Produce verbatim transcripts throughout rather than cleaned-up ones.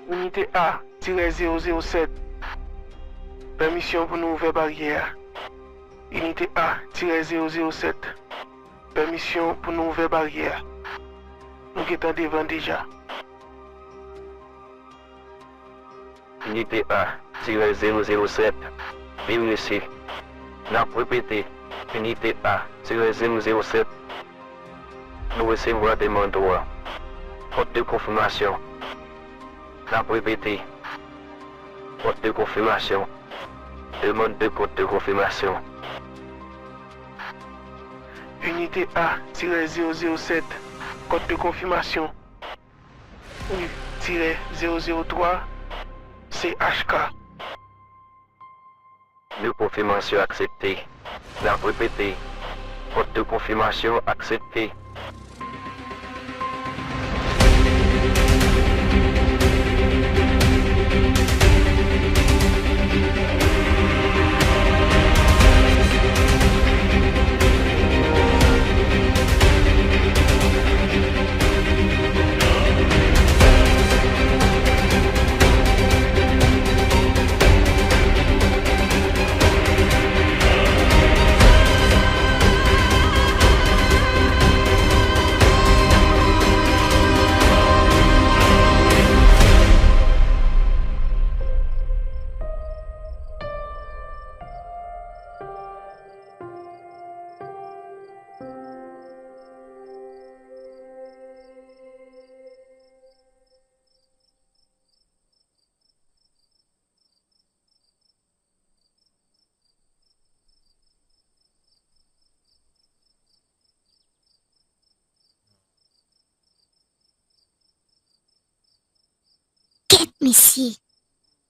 Inite A tirè zewo zewo sèt, pèmisyon pou nou ouvè baryè a. Inite A tirè zewo zewo sèt, pèmisyon pou nou ouvè baryè a. Nou gentan devan deja. Inite A tirè zewo zewo sèt, vire si. N ap repete, Inite A tirè zewo zewo sèt, nou resevwa demann ou a. Kòd de konfimasyon. N ap repete, kòd de konfimasyon. Demann de kòd de konfimasyon. Inite A tirè zewo zewo sèt, kòd de konfimasyon. U tirè zewo zewo twa, C H K. De konfimasyon aksepte. N ap repete, kòd de konfimasyon aksepte. Kèt mesye,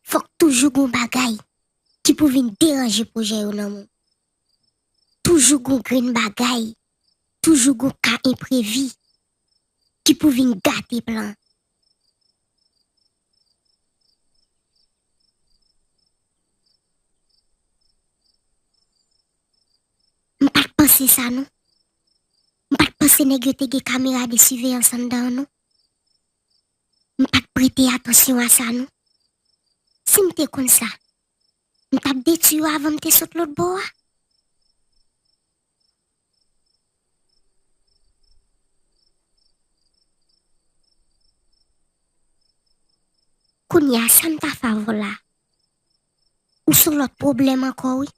fòk toujou gon bagay ki pou vin deranje pwojè yo nan men w. Toujou gon grenn bagay, toujou gon ka enprevi ki pou vin gate plan. M pa t panse sa non. M pa t panse nèg yo te gen kamera de siveyans anndan an non. M pa t prete atansyon a sa non. Si m te konn sa, m t ap detwi yo avan m te sot lòt bò a. Kounye a, sa m ta fè avè w la? Ou sou lòt pwoblèm ankò wi.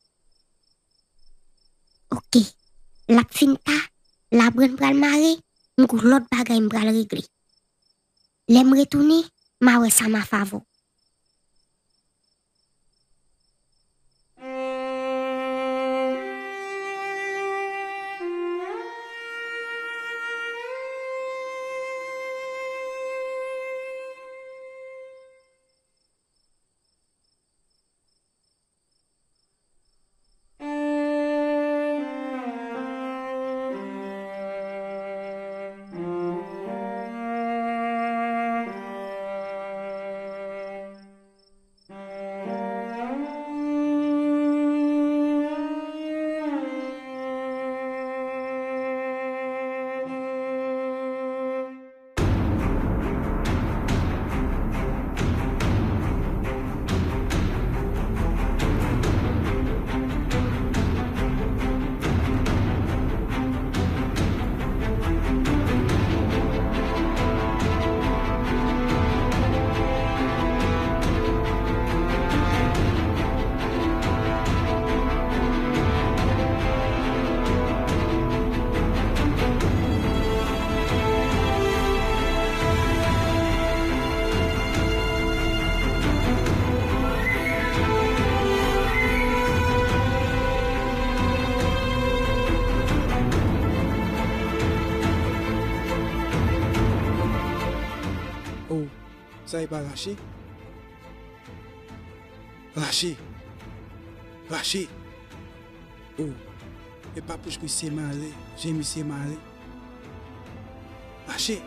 Oke. L ap fin ta, labrenn pral mare, m gon lòt bagay m pral regle. Lè m retounen, m a wè sa m a fè avè w. Oh, sa e pa rache? Rache! Rache! Oh, e pa pouch misye mare, je misye mare. Rache!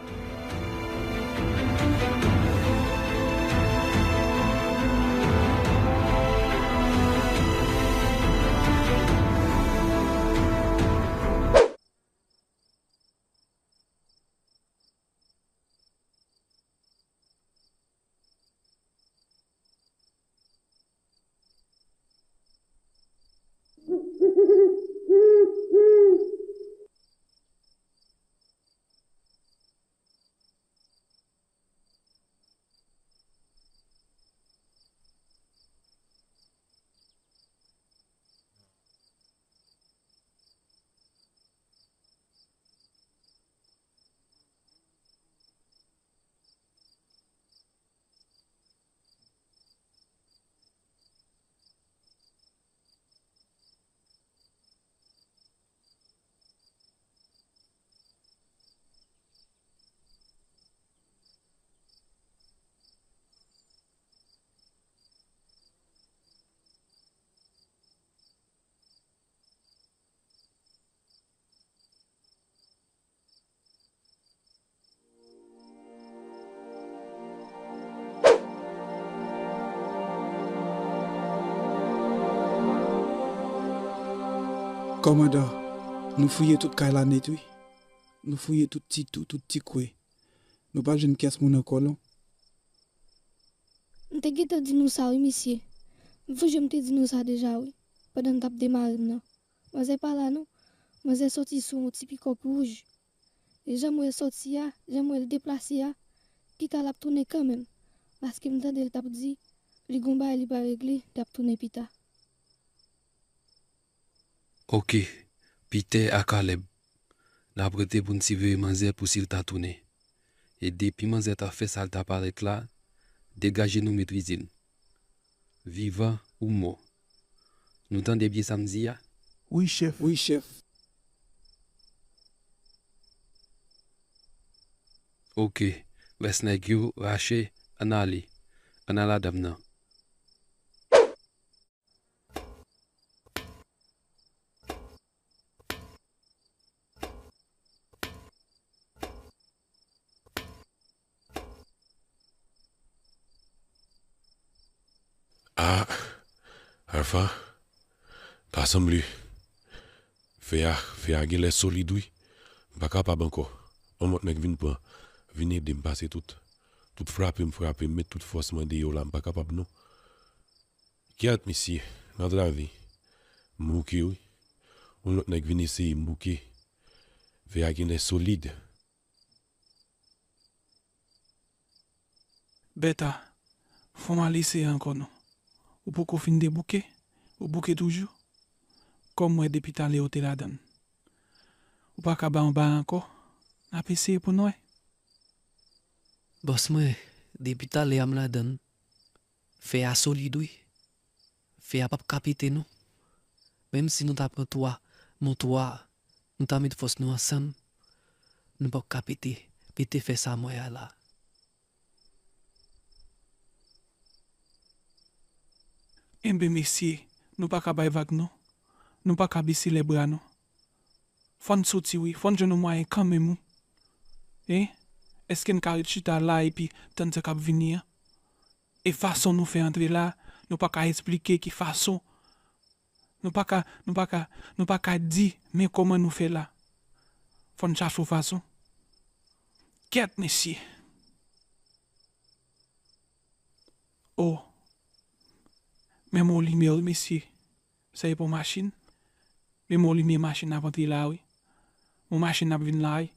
Kòmandan, nou fouye tout kay la nèt, wi. Nou fouye tout ti twou, tout ti kwen. Nou pa jwenn kès moun ankò, non. M te gentan di nou sa, wi, mesye. M sonje m te di nou sa deja, wi, pandan n t ap demare m nan. Manzè pa la, non. Manzè soti sou yon ti pikòp wouj. E jan m wè l soti a, jan m wè l deplase a, pita l ap tounen kanmenm. Paske m tande l t ap di, li gon bagay li pral regle, l ap tounen pita. Oke, Pitè a Kalèb, n ap rete pou n siveye manzè pou si l ta tounen. E depi manzè ta fè sa l ta parèt la, degaje nou metrize n. Vivan ou mò. Nou tande byen sa m di a? Wi, chèf. Wi, chèf. Oke, rès nèg yo rache, ann ale. Ann al ladan m nan. Ah, Alfa, pa sanble. Fè a, fè a genlè solid wi. M pa kapab ankò. On lòt nèg vin pran, vin ede m pase tout. Tout frape m frape m, met tout fòs mwen deyò la, m pa kapab non. Kèt mesye, m antrave. M bouke wi. On lòt nèg vin eseye m bouke. Fè a genlè solid. Bèta, fò m al eseye ankò non. Ou poko fin debouke? Ou bouke toujou? Kòm m wè depi talè ou te ladann. Ou pa ka ba yon bagay ankò? N ap eseye pou n wè. Bòs mwen, depi talè a m ladann. Fè a solid wi. Fè a p ap ka pete non. Menm si nou ta pran twa, nou twa, nou ta met fòs nou ansanm, nou p ap ka pete, pete fè sa m wè a la. Enben mesye, nou pa ka bay vag non. Nou pa ka bese lèbra non. Fò n soti wi, fò n jwenn yon mwayen kanmenm wi. Hein? Èske n ka ret chita la epi tann sa k ap vini an? E fason nou fè antre la, nou pa ka esplike ki fason. Nou pa ka, nou pa ka, nou pa ka di men kòman nou fè la. Fò n chache yon fason. Kèt mesye. Oh. Men m wè yon limyè wi mesye. Sa e pa yon machin? Men m wè yon limyè machin ap antre la wi. Yon machin ap vin la wi.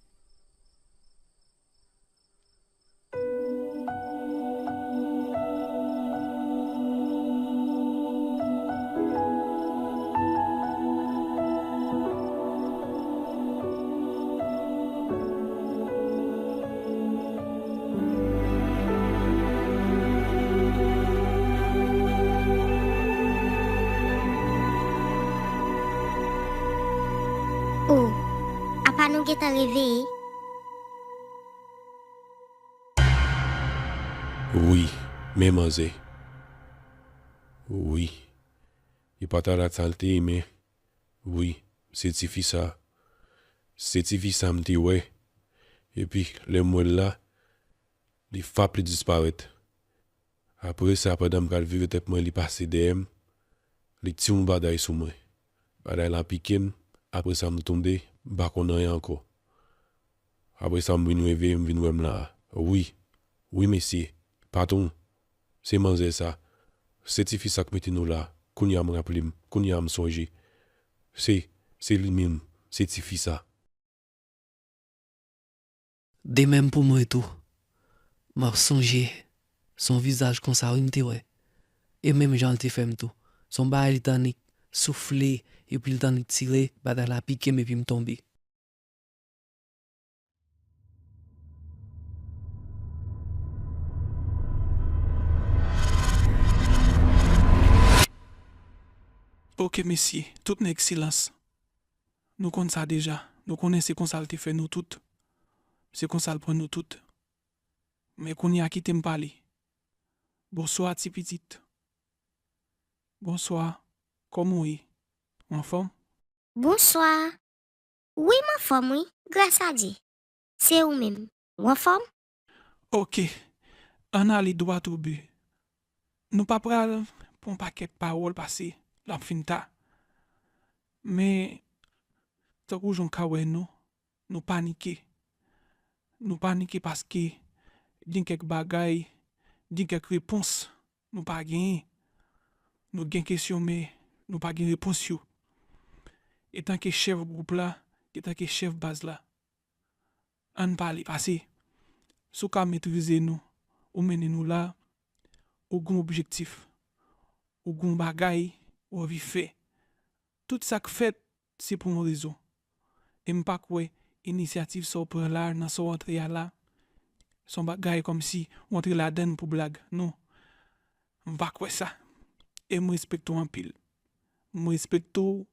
O, apa nou gentan reveye? Wi, men manzè. Wi. E pa ta rad sa l te ye, men. Wi, se tifi sa. Se tifi sa m te wè. Epi, lè m wè l la, li fap li disparèt. Apre sa, pandan m pral vire tèt mwen, li pase dèyè m, li tire yon bagay sou mwen. Bagay la pike m, apre sa m tonbe, m pa konn anyen ankò. Apre sa, m vin reveye, m vin wè m la a. Wi, wi mesye, patwon, se manzè sa, se tifi sa k mete nou la, kounye a m raple m, kounye a m sonje. Se, se li menm, se tifi sa. De menm pou mwen tou. M ap sonje, se yon vizaj konsa wi m te wè. E menm jan l te fè m tou. Se yon bagay li t annik soufle, epi li t annik tire, bagay la pike m epi m tonbe. Oke mesye, tout nèg silans. Nou konn sa deja, nou konnen se konsa l te fè nou tout. Se konsa l pran nou tout. Men kounye a kite m pale. Bonswa ti pitit. Bonswa, kòman w ye? Ou anfòm? Bonswa. Wi m anfòm wi, gras a Dye. Se ou menm, ou anfòm? Oke, ann ale dwat o bi. Nou pa pral pran pakèt pawòl pase l ap fin ta. Men, Tankou jan w ka wè nou, nou panike. Nou panike paske gen kèk bagay, gen kèk repons nou pa genyen. Nou gen kesyon, men nou pa gen repons yo. Etanke chèf gwoup la, etanke chèf baz la, ann pale, pase. Si w ka metrize nou, ou mennen nou la, ou gen objektif, ou gen bagay ou anvi fè. Tout sa k fèt, se pou yon rezon. E m pa kwè inisyativ sa w pran la, nan sa w antre a la, se yon bagay kòmsi w antre ladann pou blag. Non. M pa kwè sa. E m respekte w anpil. M respekte w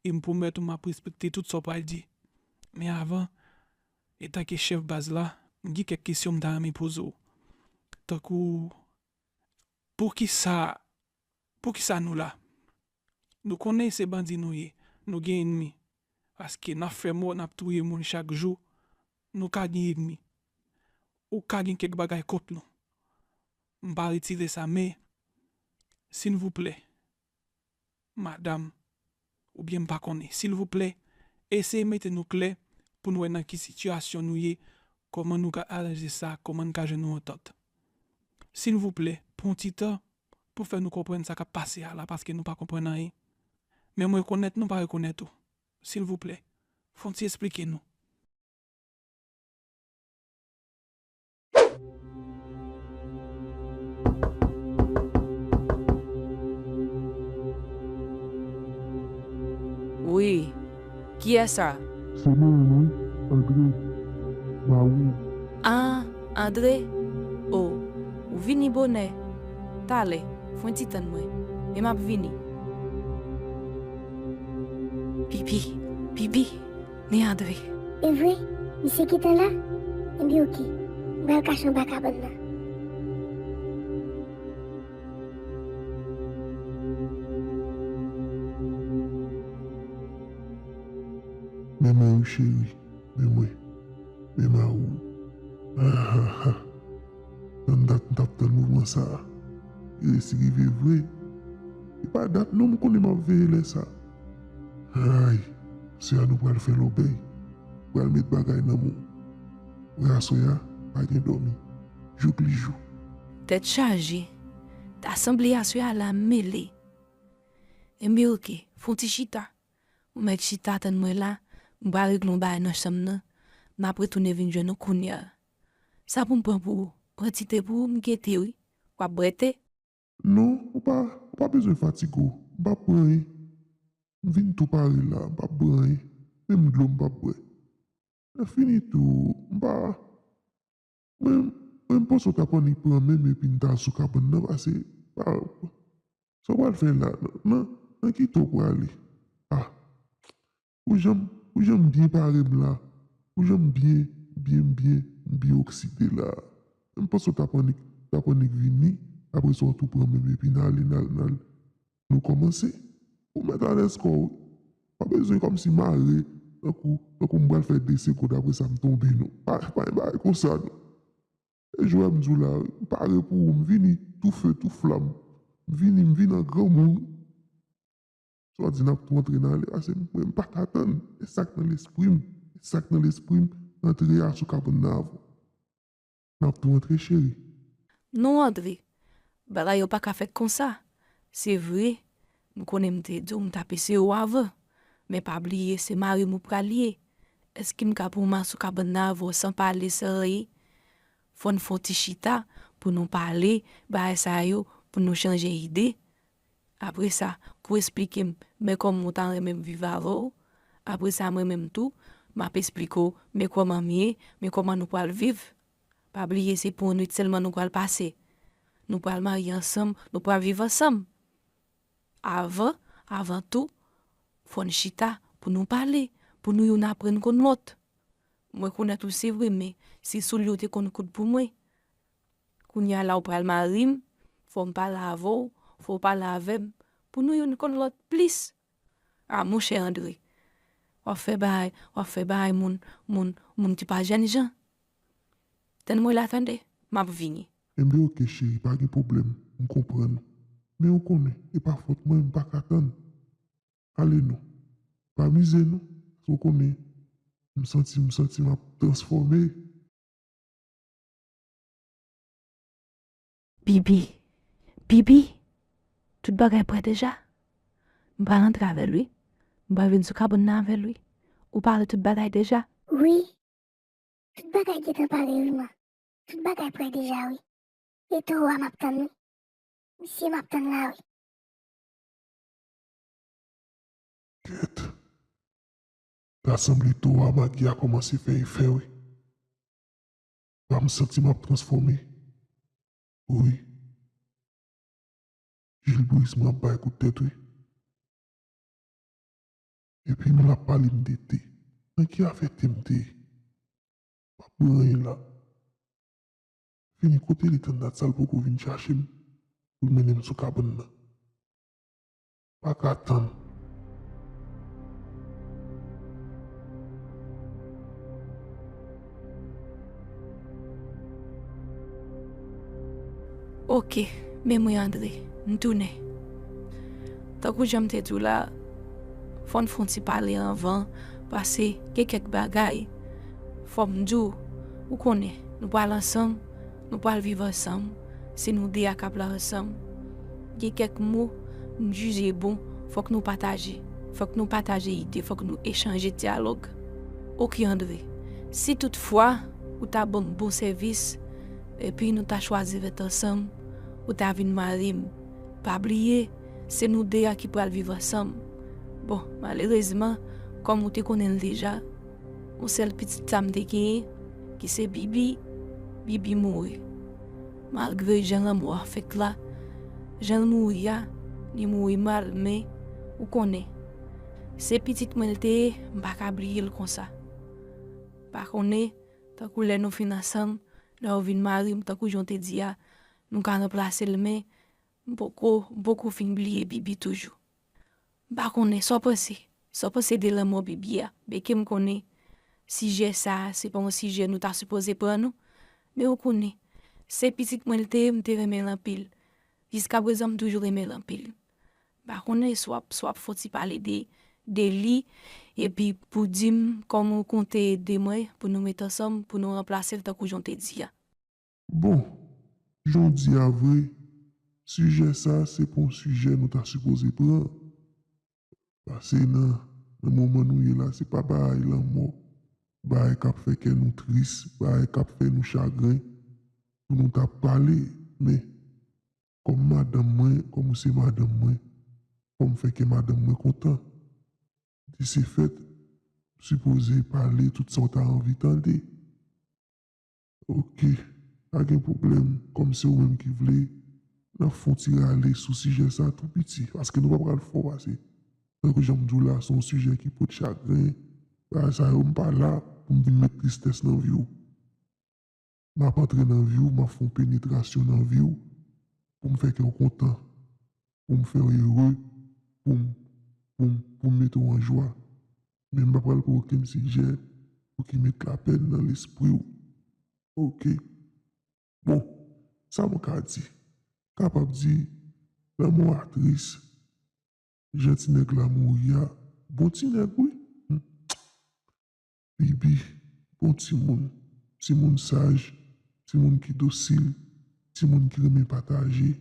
e m pwomèt ou m ap respekte tout sa w pral di. Men avan, etanke chèf baz la, m gen kèk kesyon m ta renmen poze w. Tankou, poukisa, poukisa nou la? Nou konnen se bandi nou ye, nou gen ènmi. Paske n ap fè mò, n ap touye moun chak jou, nou ka gen ènmi. Ou ka gen kèk bagay kont nou. M pa retire sa, men, silvouplè, madanm, oubyen m pa konnen, silvouplè, eseye mete nou klè pou n wè nan ki sitiyasyon nou ye, kòman nou ka aranje sa, kòman n ka jwenn yon antant. Silvouplè, pran yon ti tan pou fè nou konprann sa k ap pase a la, paske nou pa konprann anyen. Men m rekonèt nou pa rekonèt ou. Silvouplè, fè yon ti esplike nou. Wi. Kiyès sa? Se mwen menm wi, Andre, mari w. Ah, Andre? O, ou vini bonè. Talè, fè yon ti tann mwen, men m ap vini. Pipi, pipi, men Andre. E vre? Misye gentan la? Ebyen oke, m pral kache anba kabann nan. Men mwen wi cheri, men mwen, men mari w. Ahaha. Tann dat m t ap tann moman sa a. Li resi rive vre. E pa dat non m konnen m ap veye lè sa. Ay, se a nou pral fè lòbèy. Pral met bagay nan men w. Wè aswè a, pa gen dòmi. Jouk li jou. Tèt chaje. Ta sanble aswè a la mele. Enben oke, fè yon ti chita. Ou mèt chita tann mwen la, m pral regle yon bagay nan chanm nan, m ap retounen vin jwenn ou kounye a. Sa pou m pran pou ou? Pran ti te pou ou, m gen te wi. W ap bwè te? Non, ou pa, ou pa bezwen fatige w. M p ap pran anyen. M vin tou pare la, m p ap pran anyen. Menm dlo m p ap bwè. Lè fini tou, m pa. Mwen, mwen m panse w t ap annik pran men m epi n t al sou kabann nan, pase, pa, sa w pral fè la, nan, nan, nan ki tan w prale? Ah, ou janm, ou janm byen pare m la, ou janm byen, byen, byen, byen okside la. Mwen m panse w t ap annik, t ap annik vini, apre sa w tou pran men m epi n ale, n al, n al. Nou kòmanse. Ou mèt alèz kò w. Pa bezwen kòmsi mare, tankou, tankou m pral fè de segonn apre sa m tonbe non. Pa, pa gen bagay konsa non. E jwè m di w la, m pare pou ou, m vini tou fe, tou flam. M vini, m vini an granmoun. Sa w di n ap tou antre n ale, pase mwen m pa ka tann. E sa k nan lespri m, e sa k nan lespri m, antre a sou kabann nan avan. N ap tou antre cheri. Non Andre, bagay yo pa ka fèt konsa. Se vre, m konnen m te di w m t ap eseye w avan, men pa bliye se mari m ou pral ye. Èske m ka pran w m al sou kabann nan avè w san pale, san anyen? Fò n fè yon ti chita pou nou pale bagay sa yo, pou nou chanje ide. Apre sa, pou w esplike m men kòman w ta renmen m viv avè w. Apre sa, mwen menm tou, m ap esplike w men kòman m ye, men kòman nou pral viv. Pa bliye se pou yon nwit sèlman nou pral pase. Nou pral marye ansanm, nou pral viv ansanm. Avan, avan tou, fò n chita pou nou pale, pou nou youn aprann konn lòt. Mwen konèt ou se vre, men se soulye w te konn koud pou mwen. Kounye a la ou pral mari m, fò m pale avè w, fò w pale avè m, pou nou youn konn lòt plis. A monchè Andre, w ap fè bagay, w ap fè bagay moun, moun, moun ki pa jènjan. Tann mwen la tande, m ap vini. Enben oke cheri, pa gen pwoblèm, m konprann ou. Men ou konnen, e pa fòt mwen, m pa ka tann. Ale non. Pa mize non. Ou konnen, m santi, m santi m ap transfòme. Bibi, Bibi, tout bagay prè deja? M pral antre avè l, wi. M pral vin sou kabann nan avè l, wi. Ou pale tout bagay deja? Wi. Tout bagay gentan pare, wi, man. Tout bagay prè deja, wi. E towo a m ap tann, wi. Misye m ap tann la, wi. Kèt. Ta sanble towo a magi a kòmanse fè efè, wi. La m santi m ap transfòme. Wi. Jilbriz mwen ap bay kout tèt, wi. Epi nou la pale m de te. Nan ki afè te m te ye? Pa pou anyen la. Fini kote li tann dat sa l poko vin chache m pou l mennen m sou kabann nan. Pa ka tann. Oke, men mwen Andre, m tounen. Tankou jan m te di w la, fò n fè yon ti pale anvan, paske gen kèk bagay fò m di w, ou konnen, nou pral ansanm, nou pral viv ansanm, se nou de a k ap la ansanm. Gen kèk mo m jije bon, fòk nou pataje, fòk nou pataje ide, fòk nou echanje dyalòg. Oke Andre, si toutfwa ou ta ban m bon sèvis, epi nou ta chwazi ret ansanm, ou ta vin mari m. Pa bliye, se nou de a ki pral viv ansanm. Bon, malerezman, kòm ou te konnen l deja, yon sèl pitit sa m te genyen, ki se Bibi, Bibi mouri. Malgre jan lanmò a fèt la, jan l mouri a, li mouri mal, men, ou konnen, se pitit mwen l te ye, m pa ka bliye l konsa. Pa konnen, tankou lè nou fin ansanm, lè w vin mari m, tankou jan w te di a, nou ka ranplase l, men m poko, m poko fin bliye Bibi toujou. M pa konnen sa w panse, sa w panse de lanmò Bibi a, byenke m konnen sijè sa a, se pa yon sijè nou ta sipoze pran non, men ou konnen, se pitit mwen l te ye, m te renmen l anpil. Jiskaprezan, m toujou renmen l anpil. M pa konnen si w ap, si w ap fè yon ti pale de, de li, epi pou di m kòman w konte ede mwen pou nou met ansanm, pou nou ranplase l tankou jan w te di a. Bon, jan w di a vre, sijè sa a se pa yon sijè nou ta sipoze pran. Paske nan, nan moman nou ye la, se pa bagay lanmò, bagay k ap fè kè nou tris, bagay k ap fè nou chagren, pou nou ta pale. Men, kòm madanm mwen, kòm ou se madanm mwen, fò m fè kè madanm mwen kontan. De se fèt, m sipoze pale tout sa w ta anvi tande. Oke, pa gen pwoblèm. Kòm se ou menm ki vle, n ap fè yon ti rale sou sijè sa a tou piti, paske nou pa pral fè w pase. Tankou jan m di w la, se yon sijè ki pote chagren. Bagay sa yo, m pa la pou m vin met tristès nan vi w. M ap antre nan vi w, m ap fè yon penetrasyon nan vi w, pou m fè kè w kontan, pou m fè w ere, pou m, pou m, pou m mete w an jwa. Men m pa pral pran okenn sijè pou ki met lapèn nan lespri w. Oke. Bon, sa mwen ka di? Kapab di, lanmò a tris, jan ti nèg la mouri a, bon ti nèg wi. Hmm. Bibi, bon timoun, timoun saj, timoun ki dosil, timoun ki renmen pataje,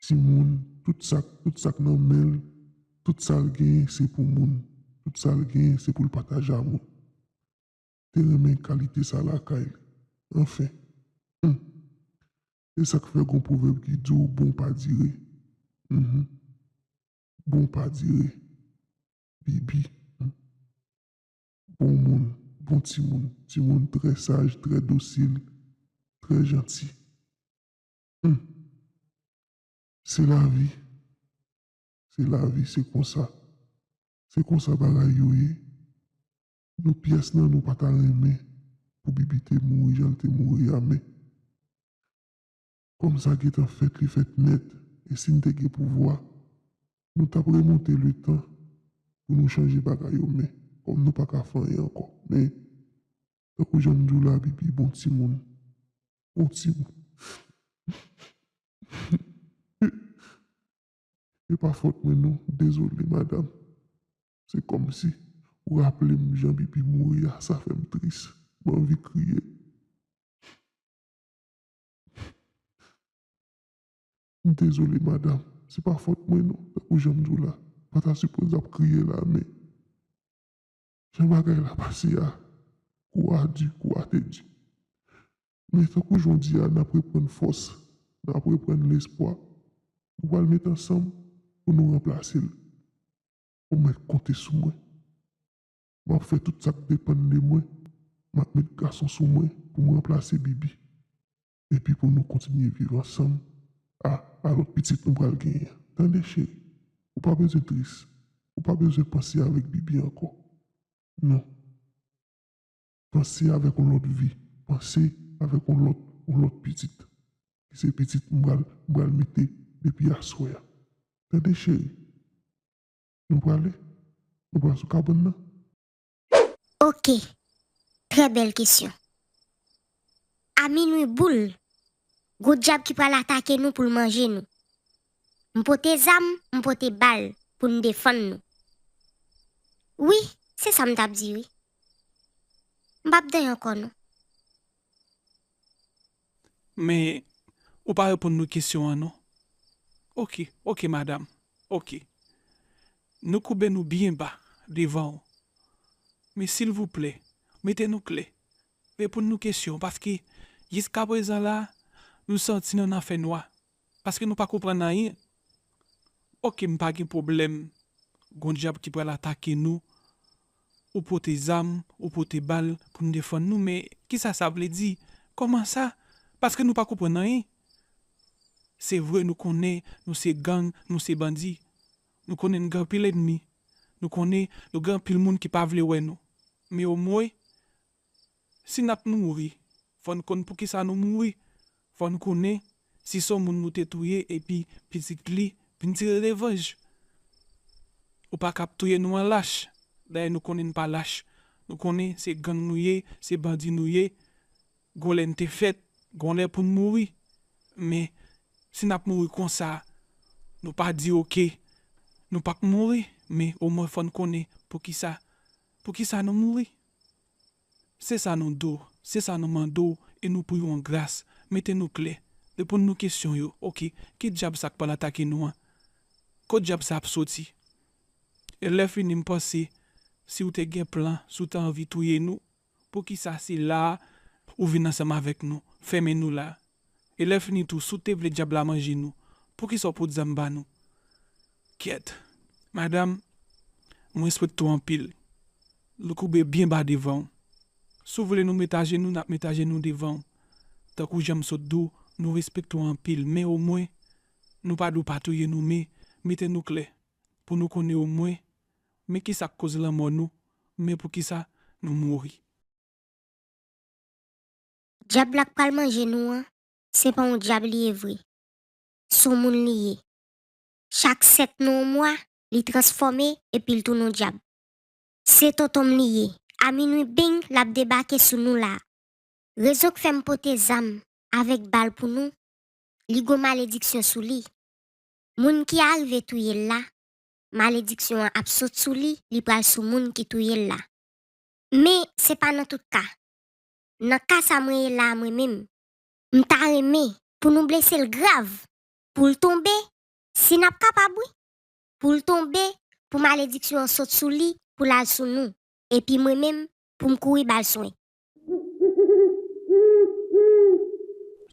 timoun, tout sa, tout sa k nan men l, tout sa l genyen se pou moun, tout sa l genyen se pou l pataje a moun. Te renmen kalite sa lakay li. Anfen. Hmm. E sa k fè gon pwovèb ki di w bon pa dire. Mhm. Bon pa dire. Bibi. Hmm. Bon moun, bon timoun. Timoun trè saj, trè dosil, trè janti. Hmm. Se lavi. Se lavi, se konsa. Se konsa bagay yo ye. Nou pyès nan nou pa ta renmen pou Bibi te mouri jan l te mouri a, men kòm sa gentan fèt, li fèt nèt, e si n te gen pouvwa, nou t ap remonte letan pou nou chanje bagay yo, men kòm nou pa ka fè anyen ankò. Men, tankou jan m di w la, Bibi bon timoun, bon timoun. E pa fòt mwen non, dezole, madanm. Se kòmsi Ou raple m jan Bibi mouri a, sa fè m tris. M anvi kriye. M dezole, madanm. Se pa fòt mwen, non. Tankou jan m di w la, m pa ta sipoze ap kriye la, men jan bagay la pase a, kou a di, kou a te di. Men tankou jan w di a, n ap reprann fòs, n ap reprann lespwa. Nou pral met ansanm pou nou ranplase l. Ou mèt konte sou mwen. M ap fè tout sa k depann de mwen. M ap met gason sou mwen pou m ranplase Bibi. Epi pou nou kontinye viv ansanm a, a lòt pitit nou pral genyen an. Tande, cheri, ou pa bezwen tris. Ou pa bezwen panse avèk Bibi ankò. Non. Panse avèk yon lòt vi. Panse avèk yon lòt, yon lòt pitit. Ki se pitit m pral, m pral mete depi aswè a. Tande, cheri. Nou prale? Nou pral sou kabann nan? Ok. Trè bèl kesyon. A minwi boul, gwo dyab ki pral atake nou pou l manje nou. M pote zam, m pote bal pou n defann nou. Wi, se sa m t ap di wi. M p ap dèyè ankò non. Men, ou pa reponn nou kesyon an non. Ok, ok madanm, ok. Nou koube nou byen ba devan w. Men silvouplè, mete nou klè. Reponn nou kesyon paske jiskaprezan la, nou santi nou nan fènwa. Paske nou pa konprann anyen. Ok, m pa gen pwoblèm. Gon dyab ki pral atake nou. Ou pote zam, ou pote bal pou n defann nou, men kisa sa vle di? Kòman sa? Paske nou pa konprann anyen. Se vre nou konnen nou se gang, nou se bandi. Nou konnen n gen anpil ènmi. Nou konnen nou gen anpil moun ki pa vle wè nou. Men omwen, si n ap mouri, fò n konn poukisa nou mouri. Fò n konnen si se yon moun nou te touye epi pitit li vin tire revanj. Ou pa ka ap touye nou an lach. Dayè nou konnen n pa lach. Nou konnen se gang nou ye, se bandi nou ye. Gon lè n te fèt, gon lè pou n mouri. Men, si n ap mouri konsa, nou pa di oke, nou p ap mouri, men omwen fò n konnen poukisa, poukisa nou mouri. Se sa nou di w, se sa nou mande w e nou priye w an gras, mete nou klè, reponn nou kesyon yo, oke, ki dyab sa k pral atake nou an? Kot dyab sa ap soti? E lè fini m panse, si w te gen plan, si w te anvi touye nou, poukisa se la a ou vin ansanm avèk nou, fèmen nou la? E lè fini tou, si w te vle dyab la manje nou, poukisa w pot zam ba nou? Kyèt. Madanm, m respekte w anpil. Nou koube byen ba devan w. Si w vle nou met ajenou, n ap met ajenou devan w. Tankou jan m sot di w, nou respekte w anpil, men omwen, nou pa di w pa touye nou, men mete nou klè, pou nou konnen omwen, men kisa k koz lanmò nou, men poukisa nou mouri. Dyab la k pral manje nou an, se pa yon dyab li ye vre. Se yon moun li ye. Chak sèt nan yon mwa, li transfòme epi l tounen yon dyab. Se tonton m li ye. A minwi beng, l ap debake sou nou la. Rezon k fè m pote zam avèk bal pou nou, li gon malediksyon sou li. Moun ki arive touye l la, malediksyon an ap sot sou li, li pral sou moun ki touye l la. Men, se pa nan tout ka. Nan ka sa mwen ye la a mwen menm, m ta renmen pou nou blese l grav, pou l tonbe, si n ap kapab wi, pou l tonbe, pou malediksyon an sot sou li, pou l al sou nou, epi mwen menm, pou m kouri ba l swen.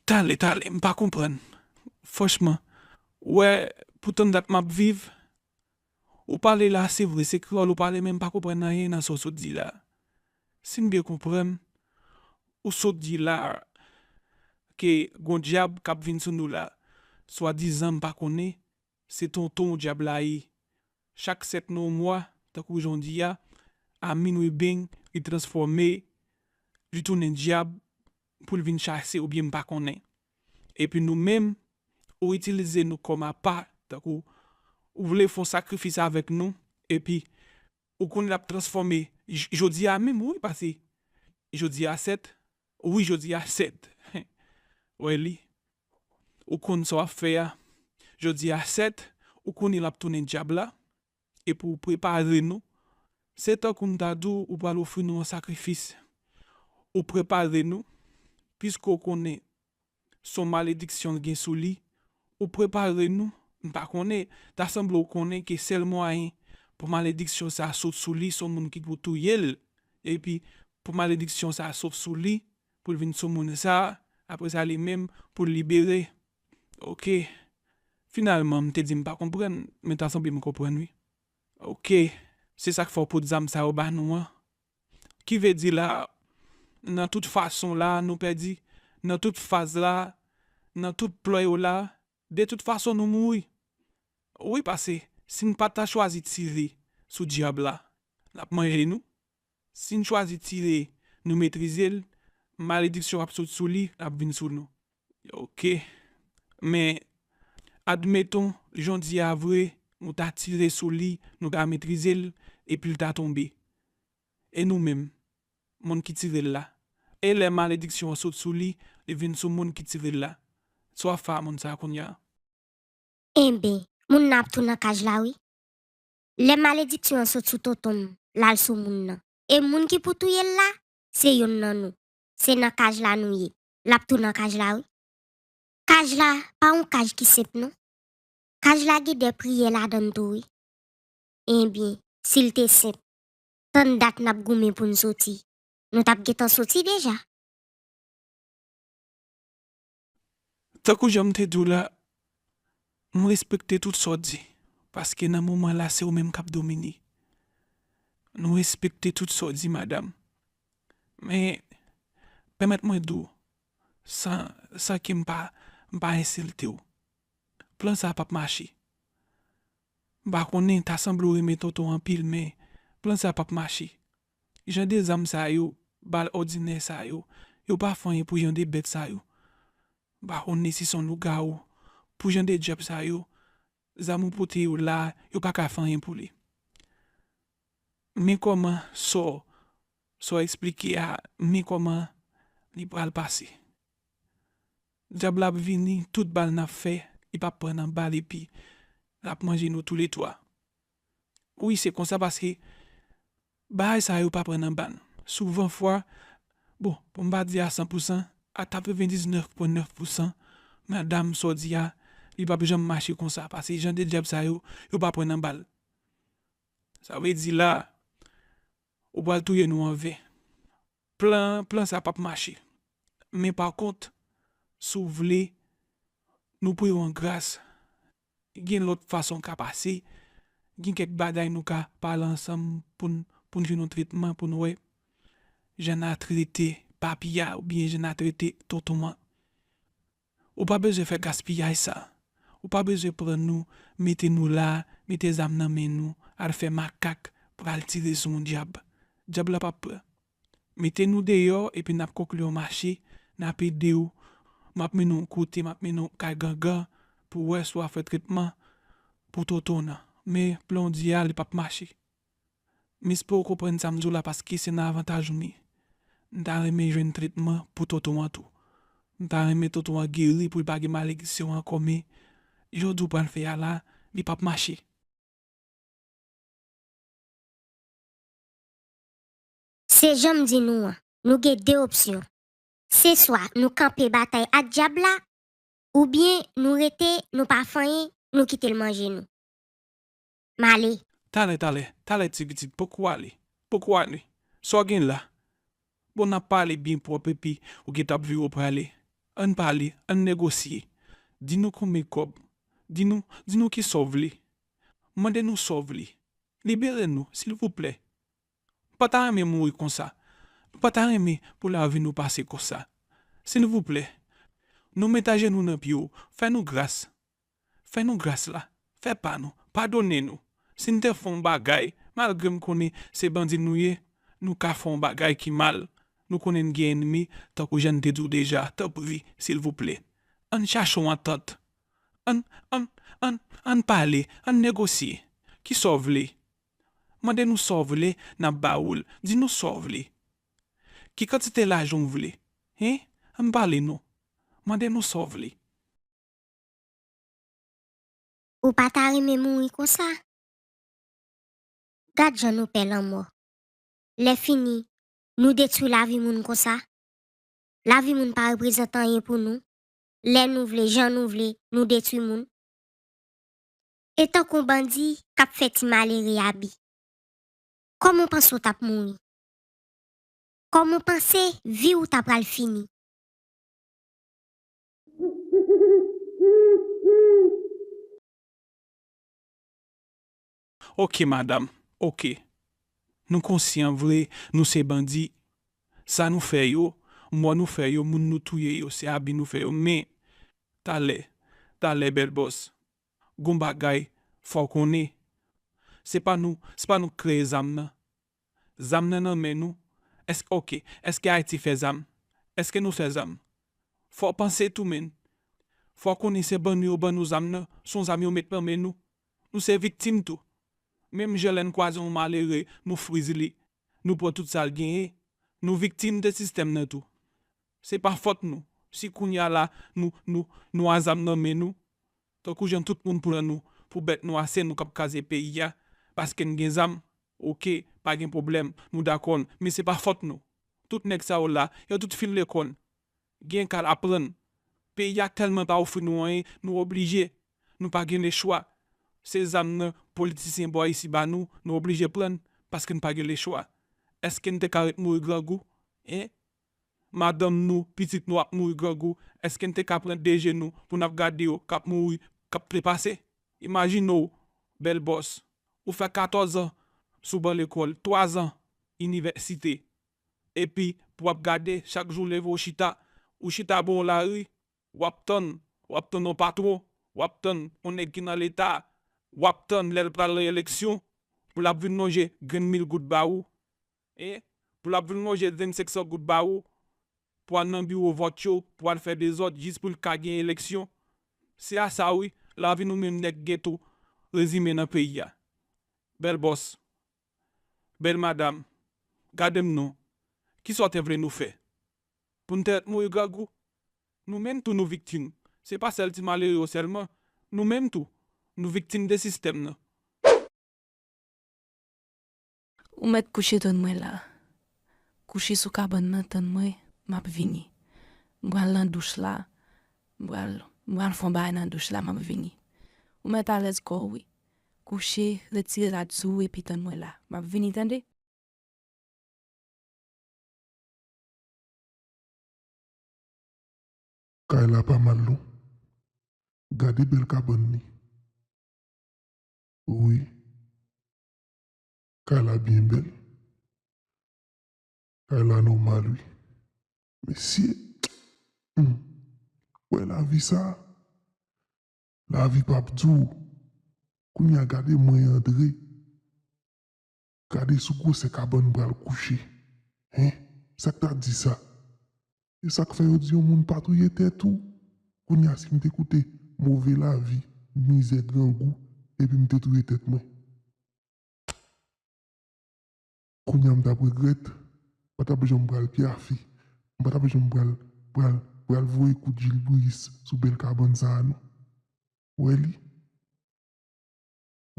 Tale, tale, m pa konprann. Franchman, w wè, pou tann dat m ap viv, ou pale la, se vre, se kreyòl ou pale, men m pa konprann anyen nan sa w sot di la. Si m byen konprann, ou sot di la ke gon dyab k ap vin sou nou la, swadizan m pa konnen, se tonton w dyab la ye. Chak sèt nan yon mwa, tankou jan w di a, a minwi beng, li transfòme, li tounen dyab pou l vin chase oubyen m pa konnen. Epi nou menm, ou itilize nou kòm apa, tankou ou vle fè yon sakrifis avèk nou, epi ou konnen l ap transfòme j- jodi a menm, wi, pase jodi a sèt, wi, jodi a sèt. Wè li, ou konn sa w ap fè a. Jodi a sèt, ou konnen l ap tounen dyab la, epi w prepare nou, Se tankou m ta di w, ou pral ofri nou yon sakrifis. Ou prepare nou, piske w konnen se yon malediksyon l gen sou li, ou prepare nou, m pa konnen, ta sanble w konnen ke sèl mwayen pou malediksyon sa a sot sou li, se yon moun ki pou touye l, epi pou malediksyon sa a sot sou li, pou l vin sou moun sa a, apre sa li menm pou l libere. Oke. Finalman, m te di m pa konprann, men ta sanble m konprann wi. Oke. Se sa k fè w pot zam sa yo ba nou an. Ki vle di la, nan tout fason la, nou pèdi, nan tout faz la, nan tout plan yo la, de tout fason nou mouri. Wi, paske si n pa ta chwazi tire sou dyab la, l ap manje nou. Si n chwazi tire, nou metrize l, malediksyon ap sot sou li, l ap vin sou nou. Oke. Men, admeton, jodi a vre, nou ta tire sou li, nou ta metrize l, epi l ta tonbe. E nou menm, moun ki tire l la? E lè malediksyon an sot sou li, li vin sou moun ki tire l la? Sa w ap fè a moun sa a kounye a? Enben, moun nan ap tou nan kaj la wi. Lè malediksyon an sot sou tonton m, l al sou moun nan. E moun ki pou touye l la, se yonn nan nou. Se nan kaj la nou ye. L ap tou nan kaj la wi. Kaj la pa yon kaj ki senp non. Kaj la gen de priyè ladan l tou wi. Enben, si l te senp, tann dat n ap goumen pou n soti, nou t ap gentan soti deja. Tankou jan m te di w la, nou respekte tout sa w di, paske nan moman la se ou menm k ap domine. Nou respekte tout sa w di, madanm. Men, pèmèt mwen di w, san, san ke m pa, m pa ensilte w, plan sa a p ap mache. M pa konnen, ta sanble w renmen tonton anpil, men plan sa a p ap mache. Jan de zam sa yo, bal òdinè sa yo, yo pa fè anyen pou jan de bèt sa yo. M pa konnen si se yon lougawou. Pou jan de dyab sa yo, zam ou pote yo la, yo pa ka fè anyen pou li. Men kòman sa w, sa w eksplike a, men kòman li pral pase. Dyab la ap vini, tout bal n ap fè, li p ap pran nan bal epi l ap manje nou toulètwa. Wi, se konsa paske bagay sa yo pa pran nan bal. Souvan fwa, bon, pou m pa di a san pousan, a katrevendiznèf pwen nèf pousan, madanm sa w di a, li p ap janm mache konsa, paske jan de dyab sa yo, yo pa pran nan bal. Sa vle di la, ou pral touye nou anven. Plan, plan sa p ap mache. Men pa kont, si w vle, nou priye w an gras. Gen lòt fason ka pase. Gen kèk bagay nou ka pale ansanm pou n, pou n jwenn yon tretman, pou n wè jan n a trete papi a oubyen jan n a trete tonton an. Ou pa bezwen fè gaspiyaj sa. Ou pa bezwen pran nou, mete nou la, mete zam nan men nou, al fè makak, pral tire sou yon dyab. Dyab la p ap pran. Mete nou deyò epi n ap konkli yon mache, n ap ede w. M ap mennen w kote, m ap mennen w kay gangan pou w wè si w a fè tretman pou tonton nan. Men plan w di a, li p ap mache. M espere w konprann sa m di w la paske se nan avantaj ou m ye. M ta renmen jwenn tretman pou tonton an tou. M ta renmen tonton an geri pou l pa gen malediksyon ankò, men jan w di w pral fè a la, li p ap mache. Se jan m di nou an, nou gen de opsyon. Se swa nou kanpe batay ak dyab la, oubyen nou rete, nou pa fè anyen, nou kite l manje nou. M ale. Talè, talè, talè ti pitit, poko ale, poko ale. Sa w gen la? Bon, n ap pale byen pwòp epi ou gentan ap vire w prale. Ann pale, ann negosye. Di nou konbyen kòb. Di nou, di nou kisa w vle. Mande nou sa w vle. Libere nou, silvouplè. M pa ta renmen mouri konsa. M pa ta renmen pou lavi nou pase konsa. Silvouplè, nou met ajenou nan pye w, fè nou gras. Fè nou gras la. Fè pa nou. Padone nou. Si n te fè yon bagay, malgre m konnen se bandi nou ye, nou ka fè yon bagay ki mal. Nou konnen n gen ènmi, tankou jan n te di w deja, tanpri, silvouplè. Ann chache yon antant. Ann, ann, ann, ann pale, ann negosye. Kisa w vle? Mande nou sa w vle, n ap ba ou l. Di nou sa w vle. Ki kantite lajan w vle? Hen? Ann pale non. Mande nou sa w vle. Ou pa ta renmen mouri konsa? Gad jan nou pè lanmò. Lè fini, nou detwi lavi moun konsa. Lavi moun pa reprezante anyen pou nou. Lè nou vle, jan nou vle, nou detwi moun. E tankou yon bandi k ap fè ti malere abi. Kòman w panse w t ap mouri? Kòman w panse vi w ta pral fini? Oke, madanm, oke. Nou konsyan vre, nou se bandi. Sa nou fè yo, mò nou fè yo, moun nou touye yo, se abi nou fè yo. Men, talè, talè, bèl bòs. Gon bagay, fò w konnen. Se pa nou, se pa nou k kreye zam nan. Zam nan nan men nou. Èske, oke, èske Ayiti fè zam? Èske nou fè zam? Fò w panse tou, menn. Fò w konnen se ban nou yo ban nou zam nan, se yon zam yo met nan men nou. Nou se viktim tou. Menm jan lè n kwaze yon malere, nou friz li, nou pran tout sa l genyen, nou viktim de sistèm nan tou. Se pa fòt nou si kounye a la nou, nou, nou a zam nan men nou. Tankou jan tout moun pran nou pou bèt nou a, se nou k ap kraze peyi a, paske n gen zam. Oke, pa gen pwoblèm, nou dakò, men se pa fòt nou. Tout nèg sa yo la, yo tout fin lekòl. Gen k al aprann. Peyi a tèlman pa ofri nou anyen, nou oblije. Nou pa gen lechwa. Se zam nan politisyen bò isi ba nou, nou oblije pran, paske n pa gen lechwa. Èske n te ka ret mouri grangou? Hein? Madanm nou, pitit nou ap mouri grangou, èske n te ka pran de je nou pou n ap gade yo k ap mouri, k ap trepase? Imajine w, bèl bòs, ou fè katòz an sou ban lekòl, twa zan inivèsite, epi pou w ap gade, chak jou w leve w chita, ou chita bò yon lari, w ap tann, w ap tann yon patwon, w ap tann yon nèg ki nan Leta, w ap tann lè l pral nan eleksyon, pou l ap vin lonje grenn mil goud ba ou. E pou l ap vin lonje grenn senk san goud ba ou, pou al nan biwo vòt yo, pou al fè dezòd jis pou l ka gen eleksyon. Se a sa wi, lavi nou menm nèg geto rezime nan peyi a. Bèl bòs, bèl madanm, gade m non, kisa w te vle nou fè? Pou n te ret mouri grangou? Nou menm tou nou viktim, se pa sèl ti malere yo sèlman, nou menm tou, nou viktim de sistèm nan. Ou mèt kouche tann mwen la. Kouche sou kabann nan tann mwen, m ap vini. M pral nan douch la, m pral, m pral fè yon bagay nan douch la, m ap vini. Ou mèt alèz kò w wi. Kouche, retire rad sou ou epi tann mwen la. M ap vini tande. Kay la pa mal non. Gade bèl kabann li. Wi. Kay la byen bèl. Kay la nòmal wi. Mesye. Hmm. Wè lavi sa. Lavi p ap di w. Kounye a gade mwen antre. Gade sou gwosè kabann m pral kouche. Hen? Sa k ta di sa? E sa k fè yo di yon moun pa touye tèt ou? Kounye a si m te koute move lavi, mizè, grangou, epi m te touye tèt mwen. Kounye a m t ap regrèt, m pa t ap janm pral pyafe, m pa t ap janm pral, pral, pral voye kout jilbris sou bèl kabann sa a non. Wè li?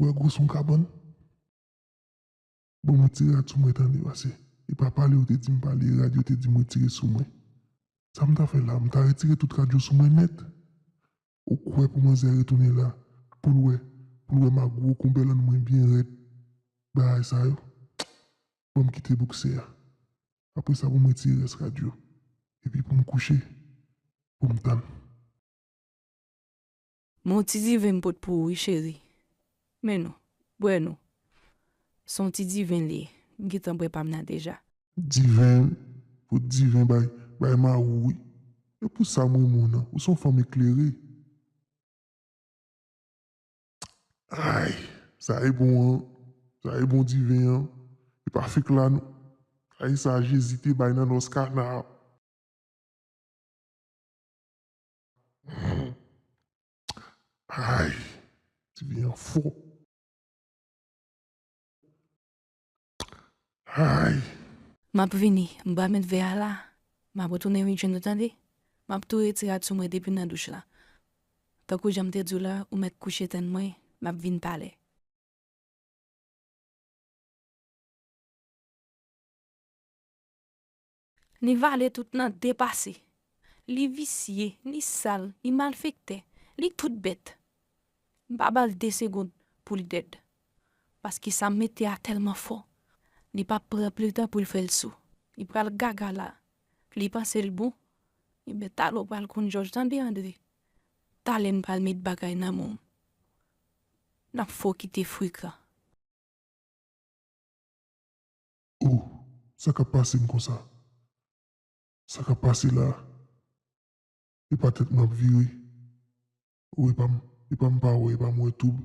Wè gwo son kabann? Bon mwen tire rad sou mwen tande pase e pa pale yo te di m pale e rad yo te di m retire sou mwen. Sa m ta fè la? M ta retire tout rad yo sou mwen nèt. Ou kwè pou manzè retounen la pou l wè, pou l wè m ak gwo konbèlann mwen byen rèd bagay sa yo? Ban m kite boukse a. Apre sa pou m retire rès rad yo epi pou m kouche pou m tann. Men yon ti diven m pot pou ou wi cheri. Men non, bwè non. Se yon ti diven l ye. M gentan bwè pa m nan deja. Diven, pot diven bay, bay mari w wi. E pou sa m renmen w nan. Ou se yon fanm eklere. Ay, sa e bon an. Sa e bon diven an. E pa fek la non. Ay sa Jezi te bay nan nòs kana. Ay, ti vye an fò. Ay. M ap vini, m pral met vè a la. M ap retounen vin jwenn ou tande. M ap tou retire rad sou mwen depi nan douch la. Tankou jan m te di w la, ou mèt kouche tann mwen, m ap vin talè. Ni vale tout nan depase. Li visye, li sal, li malfektè, li tout bèt. M pa ba l de segonn pou l dèd. Paske sa m mete a tèlman fò, li p ap pran pli tan pou l fè l sou. Li pral gaga la. Li panse l bon. Ebyen, talè w pral konn jòj, tande, Andre. Talè n pral met bagay nan men w. N ap fè w kite frekan. O, sa k ap pase m konsa? Sa k ap pase la? E pa tèt m ap vire? O, e pa m, e pa m pa wè, e pa m wè twoub?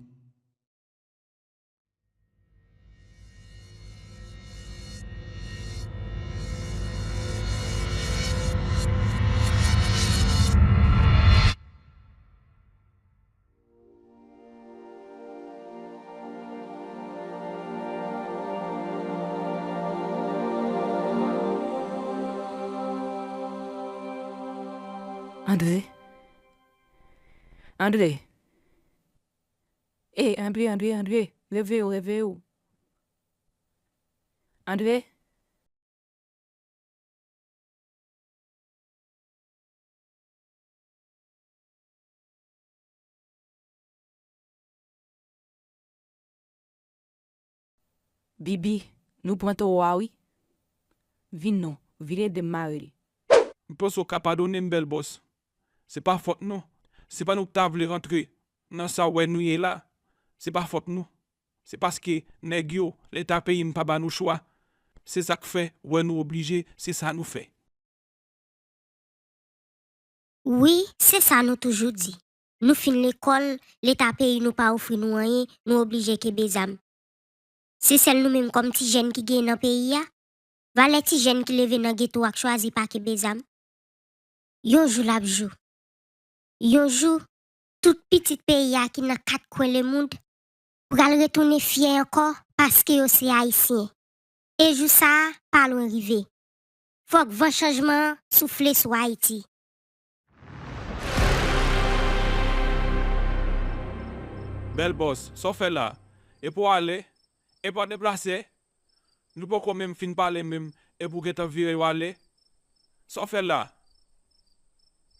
Andre? Andre? Ey, Andre, Andre, Andre, réveille-w, réveille-w. Andre? Bibi, nou pran towo a wi. Vin non, vin ede m mare li. M panse w ka padone m, bèl bòs. Se pa fòt nou. Se pa nou ki ta vle rantre nan sa w wè nou ye la. Se pa fòt nou. Se paske nèg yo, leta peyi m pa ba nou chwa. Se sa k fè w wè nou oblije, se sa nou fè. Wi, se sa nou toujou di. Nou fin lekòl, leta peyi nou pa ofri nou anyen, nou oblije kenbe zam. Se sèl nou menm kòm ti jèn ki genyen nan peyi a? Valè ti jèn ki leve nan geto a k chwazi pa kenbe zam? Yon jou l ap jou. Yon jou, tout pitit peyi a ki nan kat kwen lemonn pral retounen fyè ankò paske yo se Ayisyen. E jou sa a pa lwen rive. Fòk van chanjman an soufle sou Ayiti. Bèl bòs, sa w fè la? Epi w ale? Epi w deplase? Nou poko menm fin pale menm, epi w gentan vire w ale? Sa w fè la?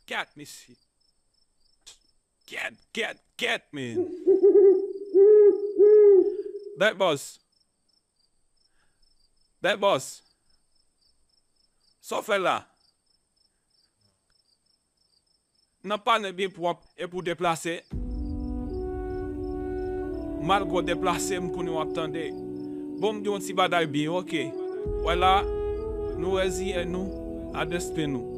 Gad mesye. Gad, gad, gad, man. Bèl bòs. Bèl bòs. Sa w fè la? Nan pale byen pwòp epi w deplase. Malgre w deplase, m konnen w ap tande. Bon, m di w yon ti bagay byen, oke. Wè la, nou reziye nou a desten nou.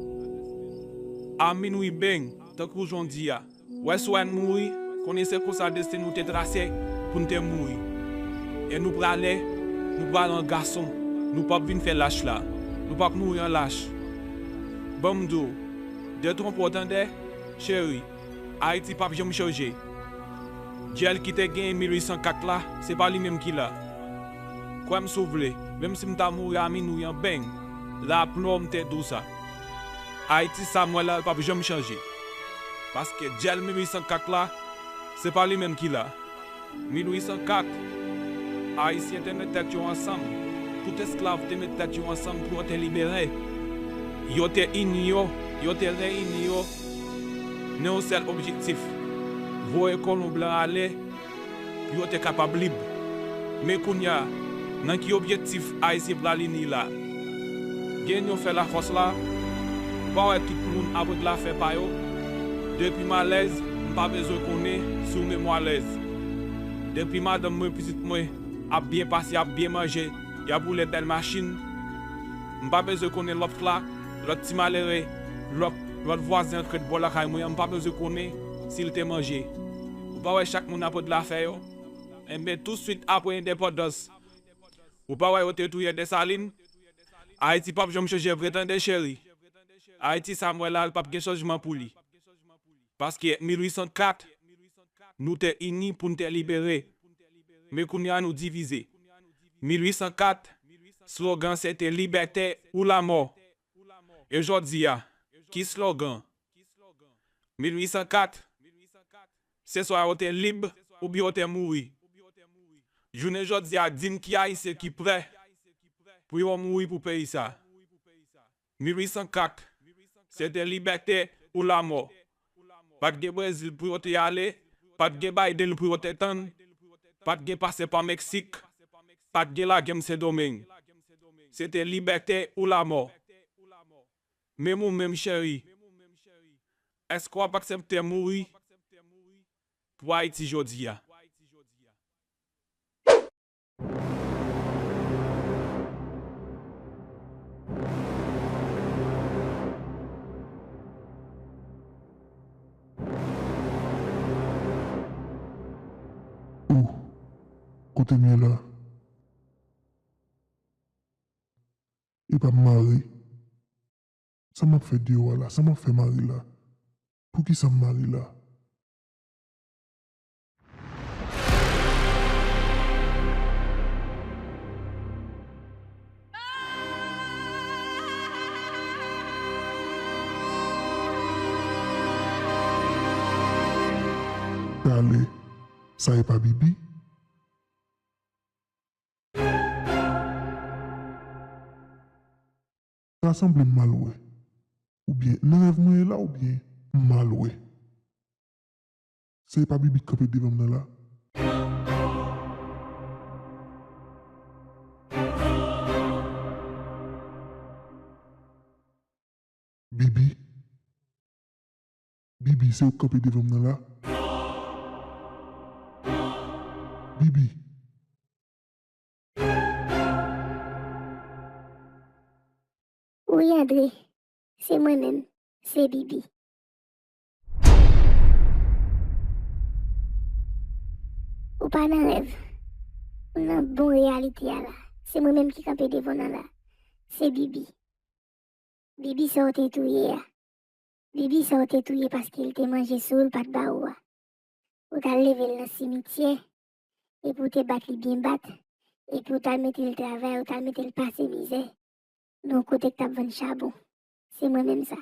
A minwi beng, tankou jan w di a. Wè si w wè n mouri, konnen se konsa desten nou te trase pou n te mouri. E nou prale, nou prale an gason, nou p ap vin fè lach la. Nou p ap mouri an lach. Ban m di w, detwonpe w tande, cheri, Ayiti p ap janm chanje. Dyèl ki te genyen mil uit san kat la, se pa li menm ki la. Kwè m si w vle, menm si m ta mouri a minwi an beng, la aplomb te di w sa. Ayiti sa m wè la l p ap janm chanje. Paske dyèl mil uit san kat la, se pa li menm ki la. Mil uit san kat, Ayisyen te met tèt yo ansanm, tout esklav te met tèt yo ansanm pou yo te libere. Yo te ini yo, yo te reyini yo nan yon sèl objektif, voye kolon blan ale pou yo te kapab lib. Men kounye a, nan ki objektif Ayisyen pral ini la? Gen yon fè lafòs la, ou pa wè tout moun ap règle afè pa yo? Depi m alèz, m pa bezwen konnen si w menm w alèz. Depi madanm mwen, pitit mwen ap byen pase, ap byen manje, y ap woule bèl machin, m pa bezwen konnen lòt la, lòt ti malere, lòt, lòt vwazen k ret bò lakay mwen an, m pa bezwen konnen si l te manje. Ou pa wè chak moun ap règle afè yo? Enben, tousuit apre endepandans, ou pa wè yo te touye Desalin? Ayiti p ap janm chanje vre tande, cheri. Ayiti sa m wè la, l p ap gen chanjman pou li. Paske mil uit san kat, nou te ini pou n te libere. Men kounye a nou divize. Mil uit san kat, slogan se te Liberté ou la mort. E jodi a, ki slogan? Mil uit san kat, se swa yo te lib oubyen yo te mouri. Jounen jodi a, di m ki Ayisyen ki prè pou yo mouri pou peyi sa. Mil uit san kat, se te libète ou lamò. Pa t gen Brezil pou yo te ale, pa t gen Biden pou yo te tann, pa t gen pase pa Meksik, pa t gen lagè m Sendomeng. Se te libète ou lamò. Menm ou menm, cheri, èske w ap aksepte mouri pou Ayiti jodi a? O, kote m ye la? Epa m mare. Sa m ap fè deyò a la? Sa m ap fè mare la? Poukisa m mare la? Talè, sa e pa Bibi? Sa sanble m mal wè. Oubyen nan rèv mwen ye la oubyen m mal wè. Se pa Bibi k kanpe devan m nan la? Bibi? Bibi, se ou k kanpe devan m nan la? Bibi? Wi, Andre, se mwen menm, se Bibi. Ou pa nan rèv, ou nan bon reyalite a la. Se mwen menm ki kanpe devan w nan la. Se Bibi. Bibi sa w te touye a. Bibi sa w te touye paske l te manje sou w, l pa t ba ou a. Ou t al leve l nan simityè, epi w te bat li byen bat, epi w t al mete l travay, ou t al mete l pase mizè nan yon kote k t ap vann chabon. Se mwen menm sa.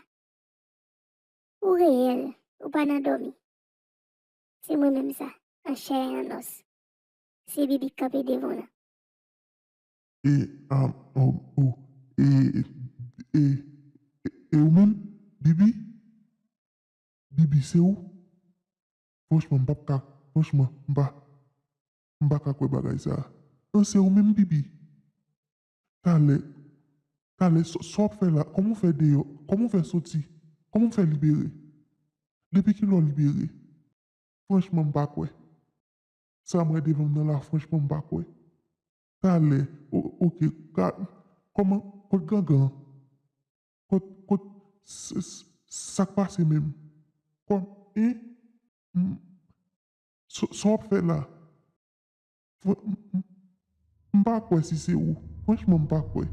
Ou reyèl, ou pa nan dòmi. Se mwen menm sa, an chè e an nòs. Se Bibi k kanpe devan w lan. E, a, o, o, e, e, e, e ou menm, Bibi? Bibi, se ou? Franchman, m p ap ka, franchman, m pa, m pa ka kwè bagay sa. An, se ou menm, Bibi? Talè, talè, sa, sa w ap fè la? Kòman w fè deyò? Kòman w fè soti? Kòman w fè libere? Depi kilè w libere? Franchman, m pa kwè. Sa m wè devan m nan la, franchman, m pa kwè. Talè, o, oke, ka, kòman, kot gangan an? Kot, kot, s, s, sa k pase menm? Kòm, en? M, sa, sa w ap fè la? Fran, m, m, m pa kwè si se ou. Franchman, m pa kwè.